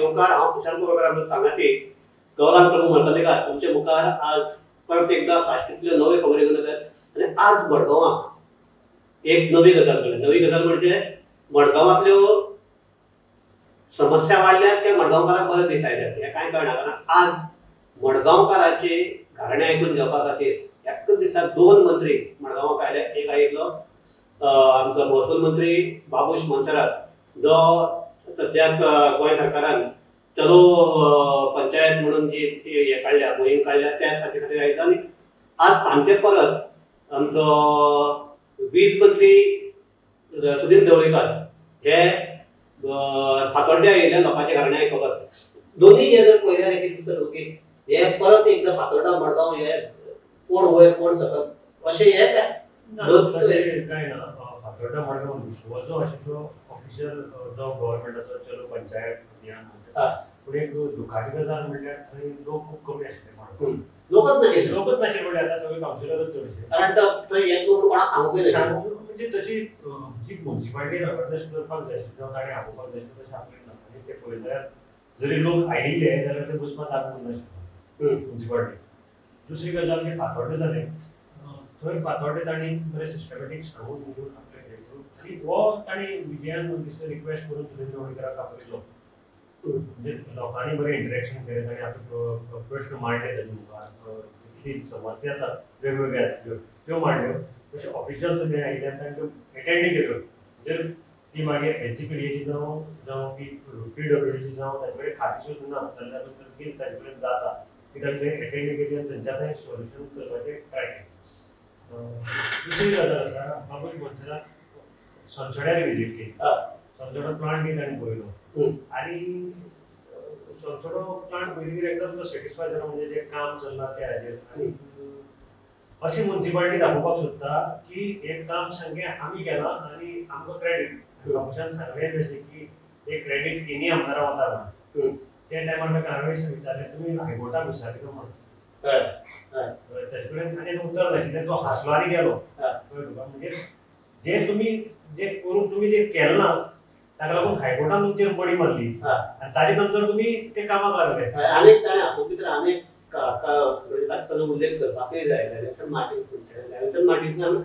येवकार. हांव सुशांत कुळकर आमचो सांगाती गौरांग प्रभू मलकनेकार तुमच्या मुखार आज परत एकदा साश्टींतल्यो नव्यो खबरी घेवन येतात. आनी आज मडगांवाक एक नवी गजाल घडली. नवी गजाल म्हणजे मडगांवांतल्यो समस्या वाडल्यात त्या मडगांवकारांक बरें दिसायल्यात हें कांय कळना. कारण आज मडगांवकाराचे घाराणे आयकून घेवपा खातीर एकाच दिसा दोन मंत्री मडगांवाक आयले. एक आयिल्लो आमचो महसूल मंत्री बाबूश मोन्सेरात, जो सद्याक गोंय सरकारान चलो पंचायत म्हणून जी हे काडल्या, मोहीम काडल्या, त्या ताचे खातीर आयिल्लो. आनी आज सांजचे परत आमचो वीज मंत्री सुदीन ढवळीकर हे फातोड्ड्या आयिल्ल्या लोकांचे घराणे आयकुपाक. दोनूय हे जर पळयल्यार कितें दिसता की हे परत एकदां फातोड्डा मडगांव हे कोण वयर कोण सकत अशें हे तशें कांय ना. फातोड्डा मडगांव हो जो आशिल्लो ऑफिशियल जो गव्हर्मेंटाचो चलो पंचायत अभियान म्हणटा, पूण एक दुखाची गजाल म्हणल्यार थंय लोक खूब कमी आशिल्ले. मडगांव लोकच नाशिल्ले, लोकच नाशिल्ले म्हणल्यार आतां सगळे कावन्सिलरच चडशे. कारण थंय हें कोणाक सांगूंक सांगूंक म्हणजे तशी जी मुन्सिपालिटीन अवेरनेस करपाक जाय आशिल्ली जावं ताणें आपोवपाक जाय आशिल्लें तशें आपलें ना. आनी ते पळयले जाल्यार जरी लोक आयिल्ले जाल्यार ते बसपाक जागो नाशिल्लो मुन्सिपालिटी. दुसरी गजाल की फातोड्डें जालें, थंय फातोड्डें तांणी बरें सिस्टमॅटीक सांगून घेवन आपलें हें करून आनी हो तांणी विजयान दिसता रिक्वेस्ट करून सुदीन ढवळीकराक आपयलो. म्हणजे लोकांनी बरें इंटरेक्शन केलें, तांणी आपले प्रश्न मांडले ताजे मुखार, कितली समस्या आसात वेगवेगळ्या त्यो मांडल्यो. तशें ऑफिशियल तुमी आयिल्ल्यान तांणी त्यो एटेंडय केल्यो. म्हणजे ती मागीर एचजीपीडीएची जावं जावं पीडब्ल्यूडीची जावं ताचे कडेन खातीं सुद्दां ना जाल्यार कितें ताचे कडेन जाता ती तांणी एटेंड केली आनी थंयच्या थंय सोल्युशन करपाचें ट्राय केलें. दुसरी गजाल आसा, बाबूश मोन्सेरात सोनसड्यार विजीट केली. सोनसडो प्लांट बी ताणें पळयलो आनी सोनसडो प्लांट पळयतकीर एकदम तो सॅटिस्फाय जालो, म्हणजे जें काम चल्लां त्या हाजेर. आनी अशी मुन्सिपालिटी दाखोवपाक सोदता की हें काम सामकें आमी केलां आनी आमकां क्रेडीट. बाबूशान सांगलें तशें की एक क्रेडीट तिनूय आमदारां वता म्हणून. त्या टायमार ताका हांवें विचारलें, तुमी हायकोर्टाक विचारलें काय म्हणून. ताचे कडेन आनी उत्तर नाशिल्लें, तो हांसलो आनी गेलो. कळ्ळें तुका? म्हणजे जे तुमी जे करून तुमी जे केलें ना ताका लागून हायकोर्टान तुमचेर बडी मारली आनी ताजे नंतर तुमी ते कामाक लागले. आनीक ताणें हातूंत भितर आनीक ताचो उल्लेख करपाकूय जाय. लॅविन्सन मार्टीन, लॅविन्सन मार्टीनसान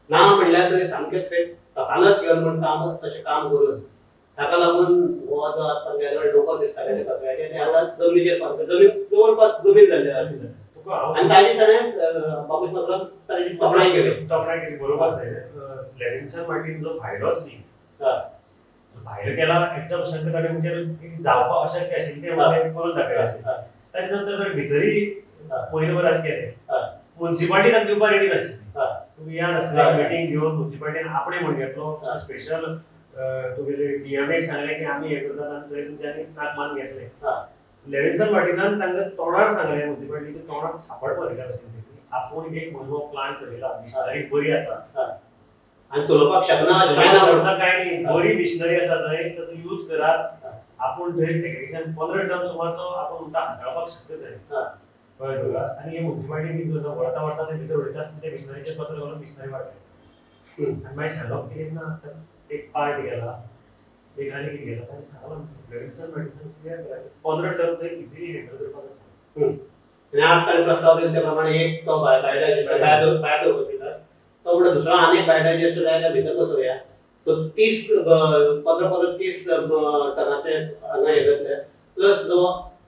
ना म्हणल्यार तरी सामकें तकालस घेवन म्हूण काम तशें काम करून ताका लागून हो जो आज सामकें डोको दिसतालें कचऱ्याचें तें आतां जमनीचेर पावता, जमीन जवळपास जमीन जाल्ली आसा. आनी ताजी ताणें बाबूश मोन्सेरात ताजी तोखणाय केली. तोखणाय केली, बरोबर. लॅविन्सन मार्टीन जो भायलोच न्ही, भायर केला एकदम सारकें ताणें म्हणजे जावपाक अशक्य आशिल्लें तें करून दाखयलें आशिल्लें. ताजे नंतर ताणें भितरय म्हयनोभरात केलें. मुन्सिपालिटी तांकां दिवपाक रेडी नाशिल्ली. तुमी याद आसतलें मिटींग घेवन मुन्सिपालिटीन आपणें म्हण घेतलो स्पेशल तुगेले डीएमएक सांगलें की आमी हें करतात आनी थंय तुमच्यांनी नाक मान घेतलें. लॅविन्सन मार्टीनान तांकां तोंडार सांगलें, मुन्सिपालिटीच्या तोंडार थापड मारिल्ल्या भशेन की आपूण एक म्हजो प्लांट चलयला, मिशनरी बरी आसा आनी चलोवपाक शकना शकना काय न्ही, बरी मिशनरी आसा थंय, ताचो यूज करात. आपूण थंय सेग्रिगेशन 15 टन सुमार तो आपूण म्हणटा हाताळपाक शकता थंय. कळ्ळें तुका? आनी हे मुन्सिपालिटी कितें करता, व्हरता व्हरता थंय भितर उडयतात, ते मिशनरीचेर पत्र घालून मिशनरी वाडटा. आनी मागीर सांगप कितें ना, एक पार्ट गेला, एक आनी कितें गेला, ताणें सांगलां लॅविन्सन मार्टीन क्लियर केला 15 टन थंय इजिली हँडल करपाक जाता. आनी आज ताणें प्रस्ताव दिलो त्या प्रमाणे एक तो बायोडायजेस्टर भायर बसयतात, तो म्हणटा दुसरो आनी एक बायोडायजेस्टर जाय जाल्यार भितर बसोवया. सो 30 15 15 30 टनाचे हांगा हे जातले. प्लस जो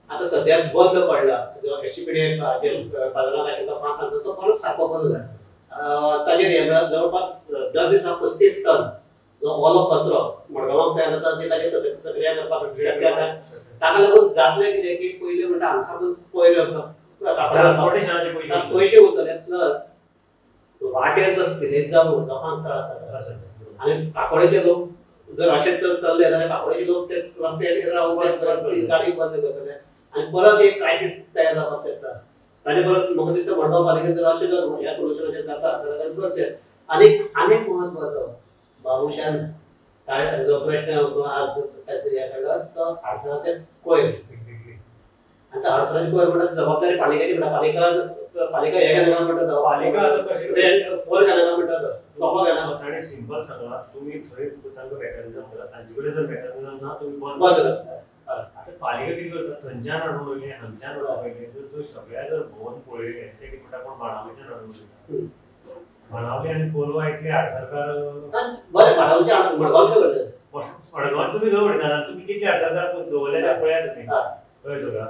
आतां सद्याक बंद पडला जो एचजीपीडीए बाजारांत आशिल्लो 5 टन तो परत सारको करूंक जाय. ताजेर हे म्हळ्यार जवळपास दर दिसा 35 टन जो ओलो कचरो मडगांवाक तयार जाता ती ताजी प्रक्रिया करपाक शक्य आसा. ताका लागून जातलें कितें की पयलीं म्हणटा हांगा साकून पयर पयशे उरतले, प्लस वाटेर जर स्पिलेज जावन लोकांक त्रास जाता. आनी काकोडेचे लोक जर अशेंच जर चल्ले जाल्यार काकोडेचे लोक ते रस्त्यार रावन गाडी बंद करतले आनी परत एक क्रायसीस तयार जावपाक शकता. ताजे परस म्हाका दिसता मडगांव पालिकेन जर अशें जर ह्या सोल्युशनाचेर जाता जाल्यार करचें. आनीक आनीक म्हत्वाचो बाबूशान जो प्रश्न आज ताचेर हें काडलो तो आडसराचे कोयर. आनी त्या आडसराचे कोयर म्हणटा जबाबदारी पालिकेची म्हणटा. पालिका पालिका हे घेना म्हणटा, पालिका आतां कशें फोर घेना म्हणटा, सोफा घेना. ताणें सिंपल सांगलां, तुमी थंय तांकां मॅकॅनिजम करा, तांचे कडेन जर मॅकॅनिजम ना तुमी बंद करा. आतां पालिका कितें करता, थंयच्यान हाडून वयले हांगच्यान हाडून वयले, जर तुवें सगळ्या जर भोंवन पळयलें ते कितें म्हणटा, कोण बाणावलेच्यान हाडून वयता, बाणावली आनी कोलवा इतले आडसरकार बरें बाणावलेचे मडगांवचे करता, मडगांवांत तुमी खंय वयता, तुमी कितले आडसरकार दवरले ते पळयात तुमी, कळ्ळें तुका.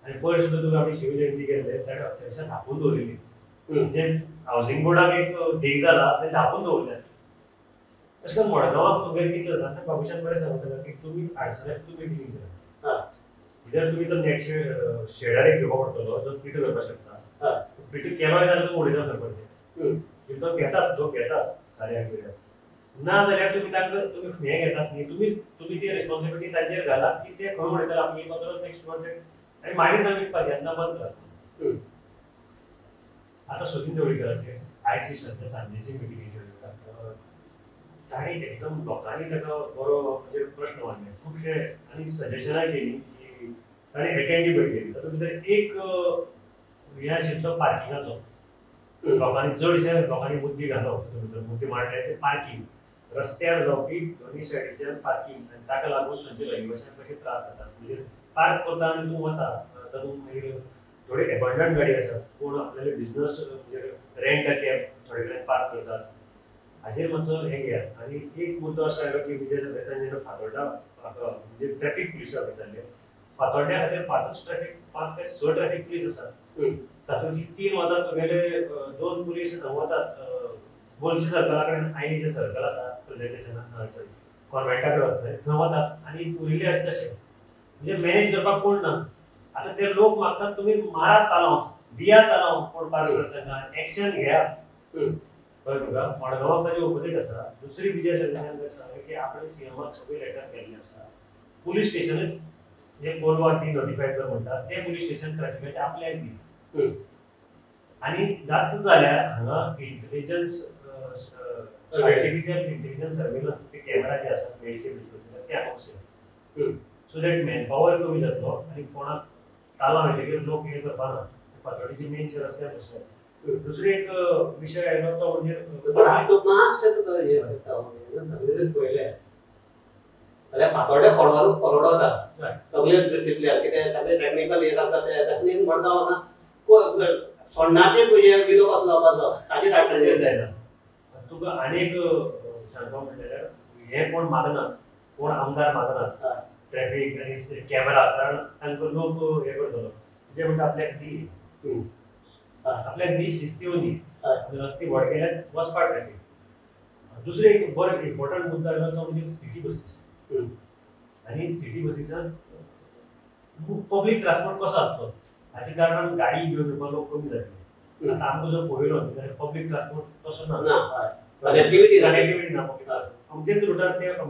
आनी पयर सुद्दां तुका आमी शिवजयंती केल्ले ताणें अक्षरशा धापून दवरिल्ली, म्हणजे हावजींग बोर्डाक एक ढीग जाला थंय धापून दवरल्यात. अशें करून मडगांवाक तुमगेर कितले जाता, आतां बाबूशान बरें सांगता की तुमी आडसराची तुमी डिलींग करा, कित्याक तुमी तो नेट शेडर एक घेवपा पडटलो जो पिठो करपाक शकता, पिठो केलो जाल्यार तुमी उडयता खंय पडटे, तो घेतात लोक घेतात साऱ्याक बिऱ्याक, ना जाल्यार तुमी तांकां तुमी हें घेतात न्ही, तुमी तुमी ती रिस्पॉन्सिबिलिटी तांचेर घालात की ते खंय उडयतले आपली कचरो नेक्स्ट मंथ आनी मागीर तांकां विकपाक येन्ना बंद करात. आतां सतीन ढवळीकराचे आयची सद्या सांजेची मिटिंगेचेर तांणी एकदम लोकांनी ताका बरो म्हणजे प्रश्न मांडले खुबशे आनी सजेशनां केली की ताणें एटेंडी पळय केली. तातूंत भितर एक हें आशिल्लो पार्किंगाचो, लोकांनी चडशे लोकांनी मुद्दे घालो, तातूंत भितर मुद्दे मांडले ते पार्किंग, रस्त्यार जावपी दोनी सायडीच्यान पार्किंग आनी ताका लागून थंयच्या रहिवाशांक कशे त्रास जातात, म्हणजे पार्क करता आनी तूं वता तातूंत मागीर थोडे एबंडंट गाडी आसात, कोण आपल्याले बिजनस म्हणजे रेंट अ कॅब थोडे कडेन पार्क करतात, हाजेर मातसो हें घेयात. आनी एक मुद्दो असो आयलो की विजय सरदेसाय जेन्ना फातोड्डा म्हणजे ट्रॅफीक पुलिसाक विचारलें, फातोड्ड्या खातीर 5 काय 6 ट्रॅफीक पुलीस आसात, तातूंतली 3 वतात तुगेले, 2 पुलीस वतात गोलचे सर्कला कडेन, आयनीचें सर्कल आसा प्रेजेंटेशना कॉन्वेंटा कडेन वता थंय वतात आनी उरिल्ले आसा तशे, म्हणजे मॅनेज करपाक कोण ना. आतां ते लोक मागतात तुमी मारात तालांव, दियात तालांव, कोण पार्क करता एक्शन घेयात. कळ्ळें तुका, मडगांवाक ताजे ओपोजीट आसा. दुसरी विजय सरदेसायान ताका सांगलें की आपणें सीएमाक सगळी लेटर केल्लें आसा, पुलीस स्टेशनूच जे कोलवा डी नोटिफाय कर म्हणटा तें पुलीस स्टेशन ट्रॅफिकाचें आपल्याक दी, आनी जाता जाल्यार हांगा इंटेलिजन्स आर्टिफिशियल इंटेलिजन्स सर्वेलन्स ते कॅमेरा जे आसात मेडिसिन ते हांगा सो that manpower कमी जातलो आनी कोणाक तालांव येतकीर लोक हें करपा ना, फातोड्डेचे मेन रस्त्यार बसले. दुसरी एक विशय आयलो तो म्हणजे पळयलें जाल्यार फातोड्डे फॉरवर्ड वता सगळे दृश्टींतल्यान, कितें सगळे टॅक्निकल हें करता ते मडगांव ना सोण्णाचेर विलो कसो लावपाचो ताजेर ताजेर जायना. तुका आनी एक सांगपाक म्हणल्यार हें कोण मागनात, कोण आमदार मागनात ट्रॅफीक आनी कॅमेरा, कारण तांकां लोक हें करतलो ते म्हणटा आपल्याक दी, आपल्याक दी शिस्ती दी, रस्ते व्हड केल्यार वचपाक ट्रॅफीक. दुसरें एक बरो इम्पॉर्टंट मुद्दो आयलो तो म्हणजे सिटी बसीस, आनी सिटी बसीसान पब्लीक ट्रान्सपोर्ट कसो आसतो हाचे कारणान गाडी घेवन येवपाक लोक कमी जातले. आतां आमकां जर पळयलो जाल्यार पब्लीक ट्रान्सपोर्ट तसो ना, कनेक्टिविटी ना पब्लीक ट्रान्सपोर्ट अमकेच रुटार ते दोन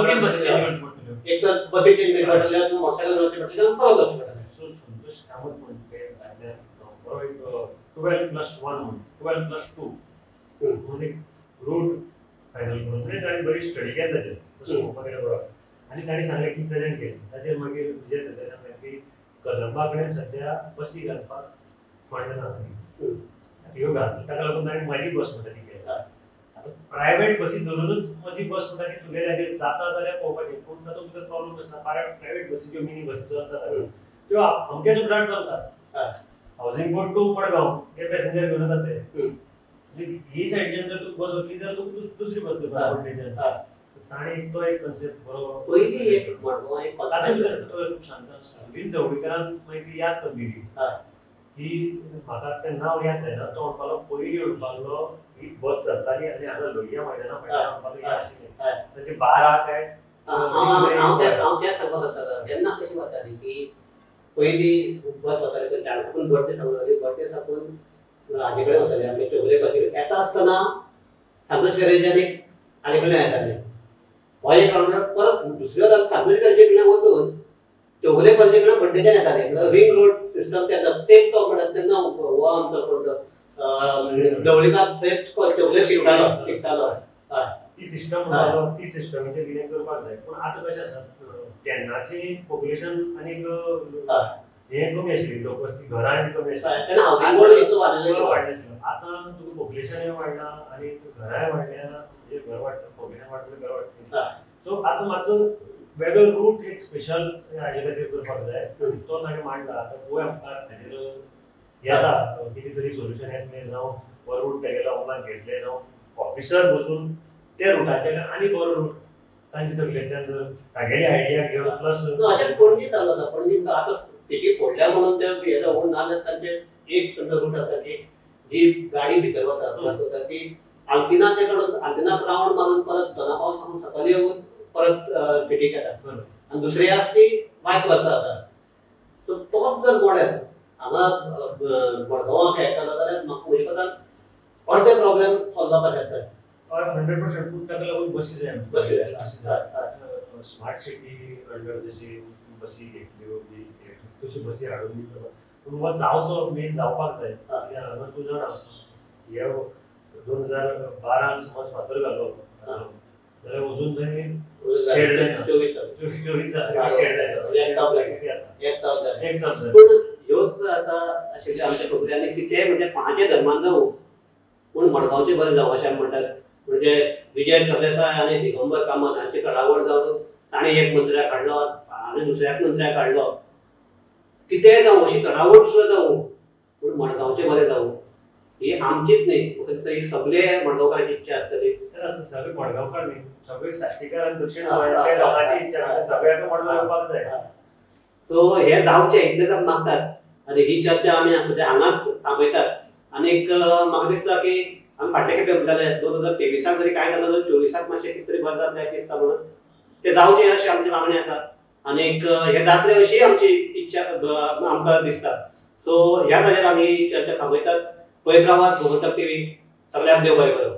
तीन बसी चेंज करच्यो पडटल्यो, एक तर बसी चेंज करच्यो पडटल्यो, मोटरसायकल करची पडटली, फॉलो करचें पडटलें. सो संतोष कामत म्हणटा बरो एक 12+1 म्हण 12+2 म्हणून एक रूट फायनल करून म्हणजे ताणें बरी स्टडी केली ताचेर तशें पळोवपाक गेल्यार बरो, आनी ताणें सांगलें की प्रेजेंट केलें. ताचेर मागीर विजय सरदेसाय सांगलें की कदंबा कडेन सद्या बसी घालपाक फंड ना, ह्यो घातली ताका लागून ताणें म्हजी बस म्हणटा ती केली. आतां प्रायवेट बसी धरुनूच म्हजी बस म्हणटा ती तुगेल्या हाजेर जाता जाल्यार पळोवपाचें, पूण तातूंत भितर प्रॉब्लम आसना. प्रायवेट बसी ज्यो मिनी बसी चलतात त्यो अमक्याच रुटार चलतात, हावजींग बोर्ड टू मडगांव हे पॅसेंजर घेवन वतात ते, ही सायडीच्यान जर तूं बस वतली जाल्यार तुका दुसरी बस पडलेच्यान. ताणें तो एक कन्सेप्ट बरो पयलीं एक मडगांव एक तातूंत भितर तो सांगता सुदीन ढवळीकरान मागीर ती याद करून दिली की म्हाका तें नांव याद जायना, तो म्हणपाक लागलो पयलीं म्हणपाक लागलो ही बस चलताली आनी हांगा लोहिया मैदाना फाटल्यान म्हणपाक लागलो हें आशिल्लें तांचे 12 काय हांव तेंच सांगपाक सोदतालो. तेन्ना कशी वताली की पयलीं बस वताली तो चार साकून बड्डे साकून वताली, बड्डे साकून हाजे कडेन वताली आमगे चौगुले खातीर येता आसतना सांतोष गॅरेजान एक हाजे कडल्यान येताले, हो एक रावंड परत दुसऱ्या वताले सांतोष गॅरेजे कडल्यान वचून चौगुले कॉलेजी कडल्यान बड्डेच्यान येताले. म्हणल्यार रिंग रोड सिस्टम तेन्ना तेच तो म्हणटा तेन्ना हो आमचो कोण ढवळीकार थंय चौगुले शिकतालो ती सिस्टम, ती सिस्टमीचेर कितें करपाक जाय. पूण आतां कशें आसा तेन्नाची पॉप्युलेशन आनीक हें कमी आशिल्ली, लोकवस्ती घरां कमी आशिल्ली, वाडलें. आतां तुका पॉप्युलेशनय वाडलां आनी घरांय वाडल्या, म्हणजे घर वाडटा, पॉप्युलेशन वाडटलें, घर वाडटलें, सो आतां मातसो वेगळो रूट एक स्पेशल हाजे खातीर करपाक जाय, तो ताणें मांडला. आतां पळोवया मुखार हाजेर येता कितें तरी सोल्युशन येतलें, जावं हो रूट तेगेलो अंमलांत घेतले, जावं ऑफिसर बसून त्या रुटाचेर आनी बरो रूट तांचे तकलेंतल्यान जर तागेली आयडिया घेवन प्लस अशेंच पणजी चालू आसा. पणजी आतां सिटी फोडल्या म्हणून ते हें जावं नाजाल्यार तांचे एक तांचो रूट आसा की जी गाडी भितर वता बस वता ती आल्तिनाचे कडून आल्तिनाक रावंड मारून परत दोना पावल सावन सकयल येवन परत सिटीक येता आनी दुसरी आसा ती वायस वर्सा जाता. सो तोच जर मॉडेल हांगा मडगांवाक येतालो जाल्यार म्हाका म्हज्या कोतान अर्दे प्रॉब्लेम सॉल्व जावपाक शकता. 100%. पूण ताका लागून बसी जाय, बसी जाय. स्मार्ट सिटी अंडर जशी बसी घेतल्यो बी तश्यो बसी हाडून दितलो, पूण हो जावचो मेन जावपाक जाय. कित्याक हांगा तूं जाणा हे 2012 समज फातर घालो जाल्यार अजून थंय शेड जायना, 24 शेड जायना, एक ताप जाय. पूण ह्योच आतां आशिल्ल्यो आमच्या खबरी आनी कितेंय म्हणजे कोणाच्या धर्मान जावं पूण मडगांवचें बरें जावं अशें आमी म्हणटात. म्हणजे विजय सरदेसाय आनी दिगंबर कामत हांची चडावड जावन ताणें एक मंत्र्याक हाडलो आनी दुसऱ्याक मंत्र्याक हाडलो. कितेंय जावं अशी चडावड सुद्दां जावं पूण मडगांवचें बरें जावं ही आमचीच न्ही, म्हाका दिसता ही सगळे मडगांवकारांची इच्छा आसतली. सगळे मडगांवकार न्ही, सगळे साश्टीकार आनी दक्षिण गोंयांतल्या लोकांची इच्छा, सगळ्यांक मडगांव येवपाक जाय. सो हे जावचें इतलेंच आमी मागतात आनी ही चर्चा आमी सद्या हांगाच थांबयतात. आनीक म्हाका दिसता की आमी फाटले खेपे म्हणटाले 2023 जरी कांय जालें जाल्यार 24 मातशें कितें तरी बरें जातलें दिसता म्हणून तें जावचें अशी आमची मागणी आसा आनीक हें जातलें अशी आमची इच्छा आमकां दिसता. सो ह्या जाग्यार आमी चर्चा थांबयतात. पळयत रावात गोमंतक टीव्ही. सगळ्यांक देव बरें करूं.